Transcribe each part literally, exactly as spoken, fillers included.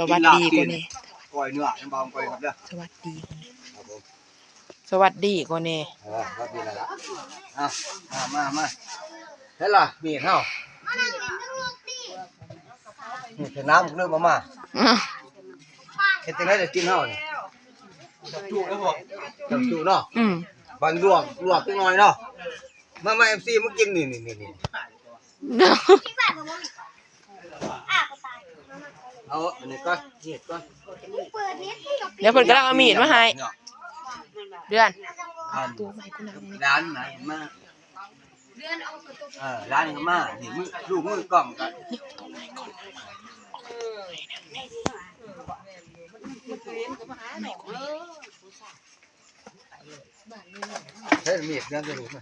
สวัสดีก่อนนี่ ก้อยเนื้อน้ำเบาก้อยครับเด้อ สวัสดีก่อนนี่ ครับผม สวัสดีก่อนนี่ เออ สวัสดีแล้วล่ะ อ่ะ มา มา มา เห็นล่ะ มีดเฮา นี่คือน้ำเริ่มมามา อืม เฮ็ดจังได๋ได้กินเฮานี่ จับจุแล้วบ่ จับจุเนาะ อืม บันลวก ลวกจักหน่อยเนาะ มา มา เอฟซี มากินนี่ นี่ นี่ นี่ เอาอันนี้ก่อน มีดก่อน เดี๋ยวเพิ่นกำลังเอามีดมาให้ เดือน อัน ตัวใหม่กูหนักนี่ ร้านไหนมา เอ่อ ร้านนี้ก็มา นี่มือ ลูกมือกล้องก็ เฮ้ย มีดเรื่องจะรู้ไหม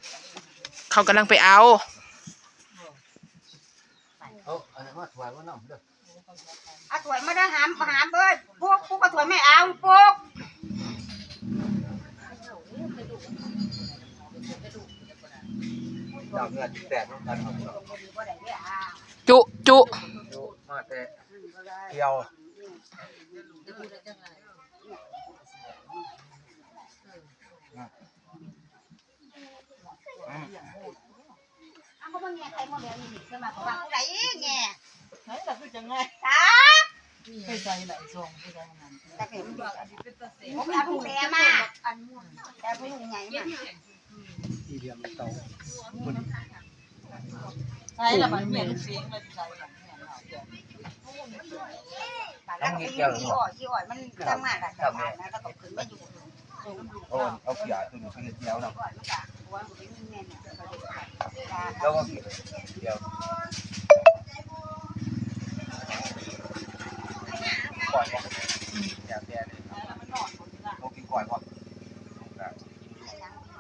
เขากำลังไปเอา เอาอันนั้นมาถวายว่านำเด้อ เอาถ้วยมาเด้อ หาม หามเอ้ย ปุ๊ก ปุ๊ก เอาถ้วยไม่เอา ปุ๊ก ดาวเงินแตกน้องกันครับ จุ จุ มาแต่เดียว เอาก็บ่แง่ไข่หมดแล้วนี่ เพิ่นว่า เขาว่าผู้ใดแง่ ไหนล่ะคือจังไง จ้า ไปใส่ไหลซองไปใส่นั่น แต่เห็นอยู่ ผมเอาผู้แปรมา แต่ผู้ใหญ่มา อีเหลี่ยมเก่า ใช่ละมันเมียลูกเสียงเลยใส่ละ แล้วมันมีเกี่ยวหรือเปล่า ขี้อ้อย ขี้อ้อย มันทำงานหลายอย่างนะ แล้วก็ขึ้นมาอยู่ เอา เอาเขียดตัวหนึ่งไปเฮ็ดแจ่วเนาะ แล้วก็เขียดแจ่ว ก้อยบ่ แจ่วแจ่วนี่ เขากินก้อยบ่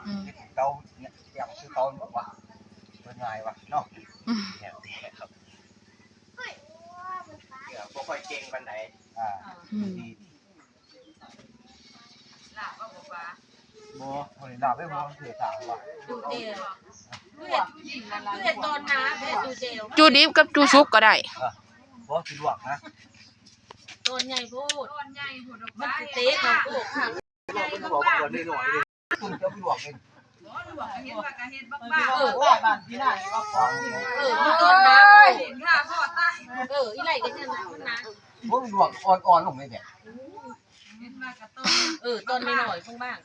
อืม เฮ็ดเตาเนี่ย แจ่วคือเตาบอกว่า เพิ่นง่ายว่ะเนาะ อืม แจ่วแจ่ว เดี๋ยวบ่ค่อยเก่งปานใด อ่า อืม ดี บ่ บ่ได้ลาบไปบ่ เสียทางว่ะ จูเดียว เพื่อ เพื่อตอนน้ำ เพื่อจูเดียว จูดิบกับจูสุกก็ได้ เออ บ่สิลวกนะ ตอนใหญ่โพด มันสิเตะเขาโพด ลวกเป็นหัวก่อนนิดหน่อยดิ คุณจะลวกเอง บ่ลวกก็เฮ็ดว่ากะเฮ็ดบักบ้า เออ บ้านพี่นายว่าของ เออ ตอนน้ำ เห็นค่ะพ่อตาย เออ อีไหล่ก็จะหนักนะ บ่ลวกอ่อนๆลงเลยเนี่ย เออ ตอนน้อยๆ ข้างบ้าน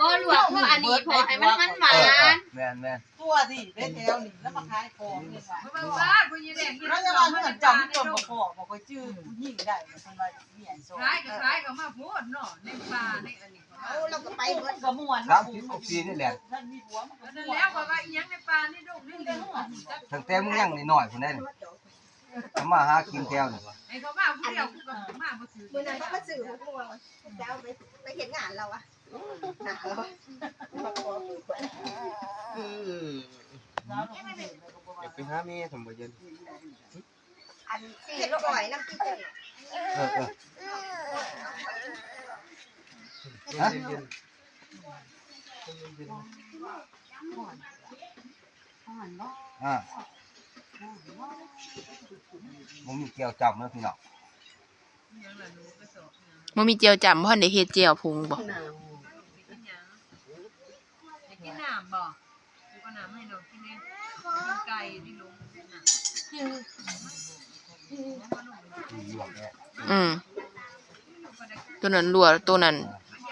บ่ลวก เพราะอันนี้ พอให้มันหวานๆ เออ เออ แม่นๆ ตัวที่ได้แถวนี่แล้วมาขายของนี่ว่า เบิ่งว่าผู้ใหญ่แดงนี่ แล้วยังว่าเงินจำจนบ่พอ บ่ค่อยจื้อผู้หญิงได้ เพิ่นว่าเมียโสด ขายก็ขายก็มาโพดเนาะ ในป่าในอันนี้ เอา เราก็ไปเบิด ก็ม่วน สามสิบกว่าปีนี่แหละ นั่นมีผัวมันก็ นั่นแล้วก็ว่าอีหยังในป่าในดงในเหลือง ตั้งแต่มึงยังน้อยๆ พุ้นเด้ ทำมาหากินแถวนี่ ไอ้เขามาผู้เดียวกูก็มาบ่ถือ มื้อนั้นเขามาซื้อหมกม่วง จะเอาไป ไปเฮ็ดงานเราอะ อืม อยากไปหาแม่ทำบ่เย็น อันสี่ร้อยน้ำพริก เออ เออ ฮะ เย็นๆ เย็นๆ อ่า บ่มีแจ่วจ้ำเด้อพี่น้อง บ่มีแจ่วจ้ำ บ่ทันได้เฮ็ดแจ่วผงบ่ กินน้ำบ่ เอาน้ำให้น้องกินแน่ กินไก่ที่ลงน่ะ อืม ตัวนั้นรั่ว ตัวนั้น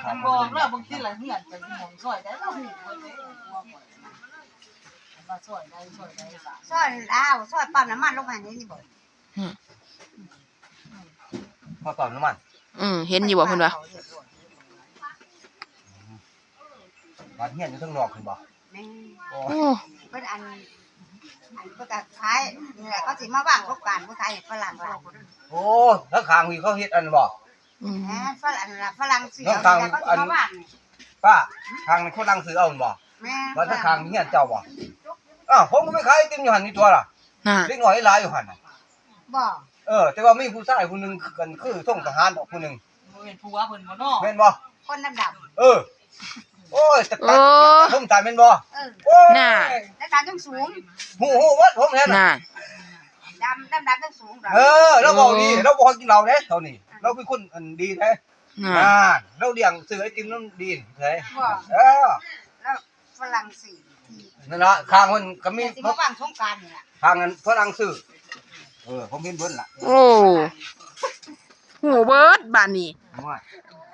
มันบอกแล้ว บางทีละเฮือนไปหม่องซอยได้ เราหูบ่ได้ ว่าซอยใด ซอยใด ซอยลาว ซอยปั๊มน้ำมันลงมานี่ นี่บ่ อืม พอปั๊มน้ำมัน อืม เห็นอยู่บ่เพิ่นว่า บ้านเฮือนอยู่ข้างนอกเพิ่นบ่ แม่น โอ้ โอ้ เพิ่นอัน อันเพิ่นก็ขายนี่แหละ เขาสิมาวางโครงการผู้ชายให้ฝรั่งล่ะ โอ้ แล้วข้างนี้เขาเฮ็ดอันบ่ อืม แม่น ฝรั่งล่ะ ฝรั่งซื้อ แล้วข้าง แล้วเขาสิมาวาง อัน ป้า ข้างนี้เขานั่งซื้อเอาบ่ แม่น แล้วข้างนี้เฮือนเจ้าบ่ อ้าว ผมก็ไปขายไอติมอยู่หั่นนี่ตัวล่ะ น่ะ เด็กน้อยหลายอยู่หั่นน่ะ บ่ เออ แต่ว่ามีผู้ชายผู้หนึ่งกัน คือทรงทหารดอกผู้หนึ่ง บ่เป็นผัวเพิ่นบ่เนาะ แม่นบ่ คนดำๆ เออ โอ้ย แต่ โอ้ ผมตายแม่นบ่ เออ โอ้ย น่ะ แต่ตาสูงๆ ฮู้ ฮู้หมดผมเห็นน่ะ น่ะ ดำดำดำทั้งสูงดอก เออ เราบอกดี เราบอกกินเหล้าเด้เท่านี้ เราเป็นคนอันดีเด้ อ่า อ่า เราเลี้ยงซื้อไอติมน้ำดีเด้ บ่ เออ แล้วฝรั่งเศสที่ นั่นละข้างมันก็มี ที่มาว่างสงกรานต์นี่ล่ะ ข้างนั้นฝรั่งซื้อ เออ ผมเห็นเบิดละ โอ้ หูเบิดบาดนี้ โอ้ย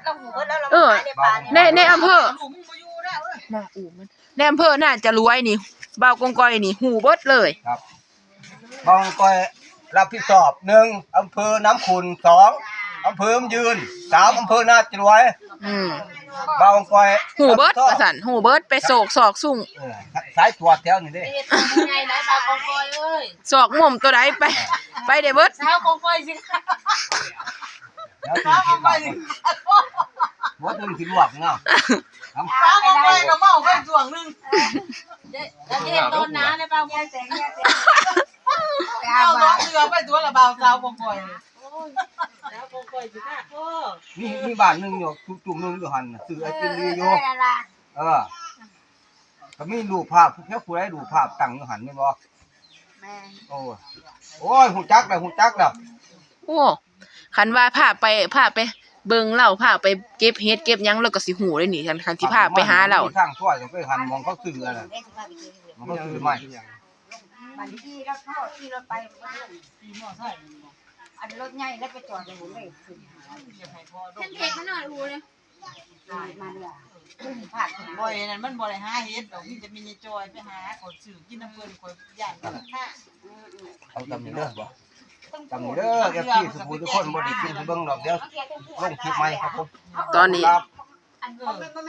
เราหูเบิดแล้วเรา เออ ขายในป่าเนี่ย ใน ในอำเภอ ลูกมึงบ่อยู่แล้วเอ้ย น่าอู่มัน ในอำเภอน่าจะรวยนี่ บ่าวกองกอยนี่ หูเบิดเลย ครับ บ่าวกองกอยรับผิดชอบ หนึ่ง อำเภอน้ำขุ่น สอง อำเภอน้ำยืน สาม อำเภอนาจรวย อืม บ่าวกองกอย หูเบิด รับผิดชอบ ว่าซั่น หูเบิด ไปโศกซอกซุ่ง เออ สายตรวจแถวนี่เด้ เฮ็ดยังไงนะสาวกองกอยเอ้ย ซอกมุมตัวใดไป ไปได้เบิด สาวกองกอยสิ แล้ว สาวกองกอยสิ หัวตึงสิลวกเนาะ สาวกองกอยก็เมาไปช่วงหนึ่ง เดี๋ยวเดี๋ยวเฮ็ดต้นน้ำเลยเปล่า แย่แสงแย่แสง เอาสองเดือนไปตัวละบ่าวสาวกองกอย โอ้ย สาวกองกอยสิค่ะพ่อ มี มีบ้านหนึ่งอยู่ จุ่มๆ หนึ่งอยู่หั่นน่ะ ซื้อไอติมดีอยู่ เออ นั่นล่ะ เออ ก็มีรูปภาพ แค่ผู้ใดรูปภาพตั้งอยู่หั่นแม่นบ่ แม่น โอ้ย โอ้ย ฮู้จักแล้ว ฮู้จักแล้ว โอ้ คันว่าพาไป พาไปเบิ่งลาว พาไปเก็บเห็ดเก็บหยัง ลาวก็สิฮู้เลยนี่ คัน คันสิพาไปหาลาว มีทางซอยก็ไปหั่นหม่องเขาซื้ออันนั้น เด้สิพาไปกิน หม่องเขาซื้อไม้ บัดนี้ขี่รถพ่อขี่รถไป ขี่มอไซค์ อันรถใหญ่แล้วไปจอดอยู่เลย ขึ้น เพิ่นเฮ็ดมาหน่อยหูเลย มาเนี่ย พลาด บ่อยนั่นมันบ่ได้หาเห็ดดอก มีแต่มียายจอยไปหา ขอซื้อกินน้ำเพิ่น ขอยย่านมันค่ะ เอาจำนี้เด้อบ่ จำนี้เด้อ เอฟซี ทุกผู้ทุกคน บ่ได้กินเบิ่งดอก เดี๋ยวลงคลิปใหม่ครับผม ตอนนี้ ครับ อัน